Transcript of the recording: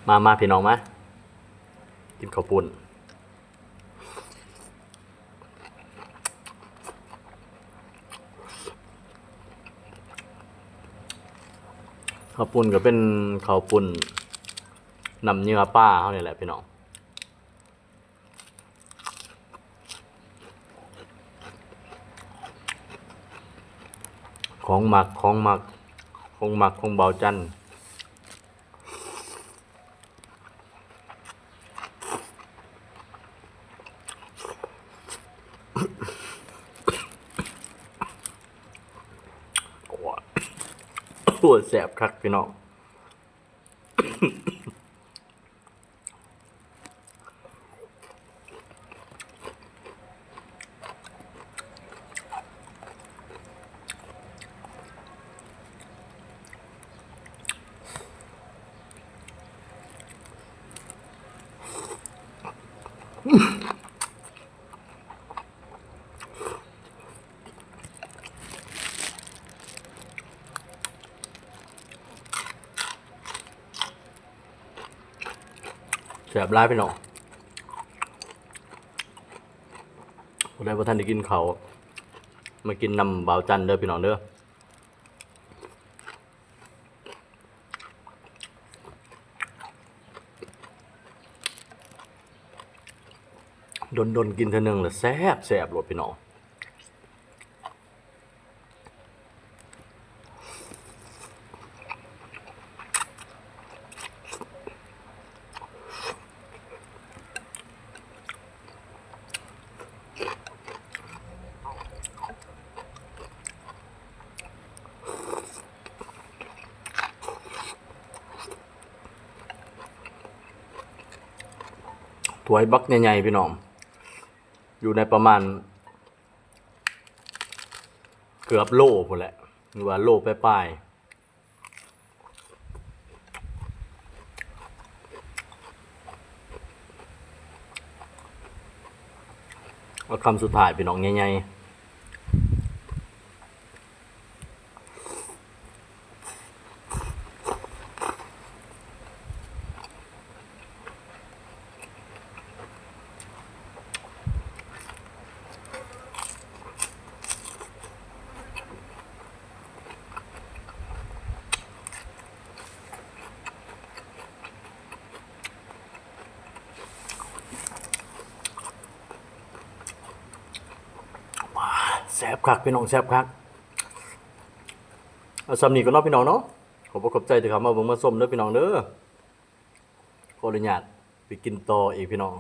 ມາ ມາພີ່ນ້ອງມາ ກິນເຂົ້າປຸ້ນ. ເຂົ້າປຸ້ນກໍເປັນເຂົ້າປຸ້ນນ້ຳເຫຍື່ອປາເຮົານີ້ແຫຼະພີ່ນ້ອງ. ຂອງມັກ ຂອງມັກ ຂອງມັກຂອງບ່າວຈັນ. ໂອ້ຍ ແຊບຄັກພີ່ນ້ອງ. ແຊບຫຼາຍພີ່ນ້ອງ. ຜູ້ໃດບໍ່ທັນໄດ້ກິນເຂົ້າ ມາກິນນຳບ່າວຈັນເດີພີ່ນ້ອງເດີ. ດົນໆ ກິນເທື່ອໜຶ່ງລະແຊບໆ ໂລດພີ່ນ້ອງ. ຖ້ວຍບັກໃຫຍ່ໆ ພີ່ນ້ອງ ຢູ່ໃນປະມານເກືອບໂລພຸ້ນແຫຼະ ຫຼືວ່າໂລປາຍໆ. ເອົາຄຳສຸດທ້າຍພີ່ນ້ອງ ໃຫຍ່ໆ. ແຊບຄັກພີ່ນ້ອງ ແຊບຄັກ. ເອົາສ່ຳນີ້ກ່ອນເນາະພີ່ນ້ອງເນາະ. ຂອບພະຄຸນຂອບໃຈທີ່ເຂົ້າມາເບິ່ງມາຊົມເດີພີ່ນ້ອງເດີ. ຂໍອະນຸຍາດໄປກິນຕໍ່ອີກພີ່ນ້ອງ.